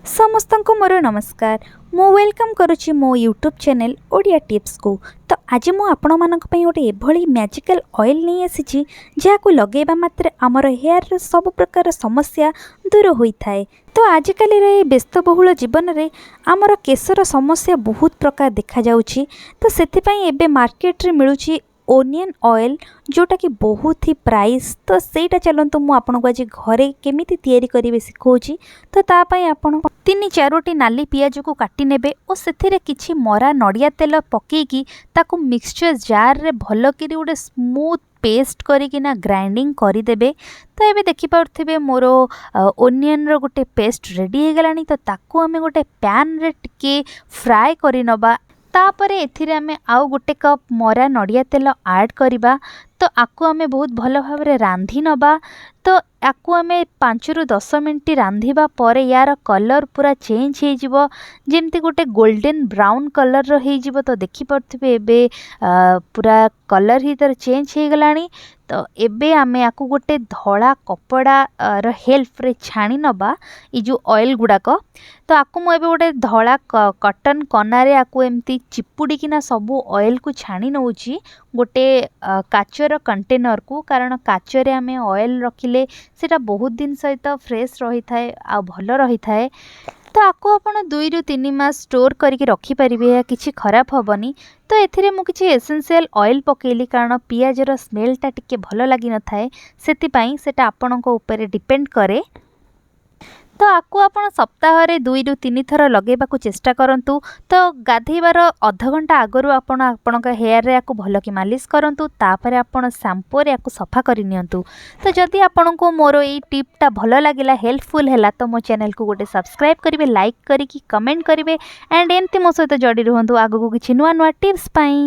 ସମସ୍ତଙ୍କୁ ମୋର ନମସ୍କାର। ମୁଁ welcome କରୁଛି ମୋ ୟୁଟ୍ୟୁବ୍ ଚ୍ୟାନେଲ୍ ଓଡ଼ିଆ ଟିପ୍ସକୁ। ତ ଆଜି ମୁଁ ଆପଣମାନଙ୍କ ପାଇଁ ଗୋଟେ ଏଭଳି ମ୍ୟାଜିକାଲ୍ ଅଏଲ୍ ନେଇ ଆସିଛି, ଯାହାକୁ ଲଗାଇବା ମାତ୍ରେ ଆମର ହେୟାରର ସବୁ ପ୍ରକାର ସମସ୍ୟା ଦୂର ହୋଇଥାଏ। ତ ଆଜିକାଲିର ଏ ବ୍ୟସ୍ତବହୁଳ ଜୀବନରେ ଆମର କେଶର ସମସ୍ୟା ବହୁତ ପ୍ରକାର ଦେଖାଯାଉଛି। ତ ସେଥିପାଇଁ ଏବେ ମାର୍କେଟରେ ମିଳୁଛି ଓନିଅନ୍ ଅଏଲ୍, ଯେଉଁଟାକି ବହୁତ ହି ପ୍ରାଇସ୍। ତ ସେଇଟା ଚାଲନ୍ତୁ, ମୁଁ ଆପଣଙ୍କୁ ଆଜି ଘରେ କେମିତି ତିଆରି କରିବେ ଶିଖାଉଛି। ତ ତା ପାଇଁ ଆପଣ ତିନି ଚାରୋଟି ନାଲି ପିଆଜକୁ କାଟି ନେବେ ଓ ସେଥିରେ କିଛି ମରା ନଡ଼ିଆ ତେଲ ପକାଇକି ତାକୁ ମିକ୍ସଚର୍ ଜାର୍ରେ ଭଲକିରି ଗୋଟେ ସ୍ମୁଥ୍ ପେଷ୍ଟ କରିକିନା ଗ୍ରାଇଣ୍ଡିଙ୍ଗ କରିଦେବେ। ତ ଏବେ ଦେଖିପାରୁଥିବେ, ମୋର ଓନିଅନ୍ର ଗୋଟେ ପେଷ୍ଟ ରେଡ଼ି ହେଇଗଲାଣି। ତ ତାକୁ ଆମେ ଗୋଟେ ପ୍ୟାନ୍ରେ ଟିକେ ଫ୍ରାଏ କରିନେବା। ତାପରେ ଏଥିରେ ଆମେ ଆଉ ଗୋଟେ କପ୍ ମରା ନଡ଼ିଆ ତେଲ ଆଡ଼୍ କରିବା। ତ ଆକୁ ଆମେ ବହୁତ ଭଲ ଭାବରେ ରାନ୍ଧି ନେବା। ତ ଆକୁ ଆମେ 5ରୁ 10 ମିନିଟ୍ ରାନ୍ଧିବା ପରେ ୟାର କଲର୍ ପୁରା ଚେଞ୍ଜ ହେଇଯିବ, ଯେମିତି ଗୋଟେ ଗୋଲ୍ଡେନ୍ ବ୍ରାଉନ୍ କଲର୍ର ହେଇଯିବ। ତ ଦେଖିପାରୁଥିବେ, ଏବେ ପୁରା କଲର୍ ହିଁ ତା'ର ଚେଞ୍ଜ ହେଇଗଲାଣି। ତ ଏବେ ଆମେ ଆକୁ ଗୋଟେ ଧଳା କପଡ଼ାର ହେଲ୍ପରେ ଛାଣି ନେବା ଏଇ ଯେଉଁ ଅଏଲ୍ ଗୁଡ଼ାକ। ତ ଆକୁ ମୁଁ ଏବେ ଗୋଟେ ଧଳା କଟନ୍ କନାରେ ଆକୁ ଏମିତି ଚିପୁଡ଼ିକିନା ସବୁ ଅଏଲ୍କୁ ଛାଣି ନେଉଛି ଗୋଟେ କାଚର କଣ୍ଟେନର୍କୁ, କାରଣ କାଚରେ ଆମେ ଅଏଲ୍ ରଖିଲେ ସେଇଟା ବହୁତ ଦିନ ସହିତ ଫ୍ରେଶ୍ ରହିଥାଏ ଆଉ ଭଲ ରହିଥାଏ। ତ ଆକୁ ଆପଣ 2ରୁ 3 ମାସ ଷ୍ଟୋର୍ କରିକି ରଖିପାରିବେ, ଏହା କିଛି ଖରାପ ହେବନି। ତ ଏଥିରେ ମୁଁ କିଛି ଏସେନ୍ସିଆଲ୍ ଅଏଲ୍ ପକାଇଲି, କାରଣ ପିଆଜର ସ୍ମେଲ୍ଟା ଟିକେ ଭଲ ଲାଗିନଥାଏ ସେଥିପାଇଁ। ସେଇଟା ଆପଣଙ୍କ ଉପରେ ଡିପେଣ୍ଡ କରେ। ତ ଆକୁ ଆପଣ ସପ୍ତାହରେ 2ରୁ 3 ଥର ଲଗାଇବାକୁ ଚେଷ୍ଟା କରନ୍ତୁ। ତ ଗାଧେଇବାର ଅଧଘଣ୍ଟା ଆଗରୁ ଆପଣ ଆପଣଙ୍କ ହେୟାରରେ ଆକୁ ଭଲକି ମାଲିସ କରନ୍ତୁ, ତାପରେ ଆପଣ ସାମ୍ପୋରେ ଆକୁ ସଫା କରିନିଅନ୍ତୁ। ତ ଯଦି ଆପଣଙ୍କୁ ମୋର ଏଇ ଟିପ୍ଟା ଭଲ ଲାଗିଲା, ହେଲ୍ପଫୁଲ୍ ହେଲା, ତ ମୋ ଚ୍ୟାନେଲକୁ ଗୋଟେ ସବସ୍କ୍ରାଇବ୍ କରିବେ, ଲାଇକ୍ କରିକି କମେଣ୍ଟ କରିବେ ଆଣ୍ଡ ଏମିତି ମୋ ସହିତ ଯୋଡ଼ି ରୁହନ୍ତୁ ଆଗକୁ କିଛି ନୂଆ ନୂଆ ଟିପ୍ସ ପାଇଁ।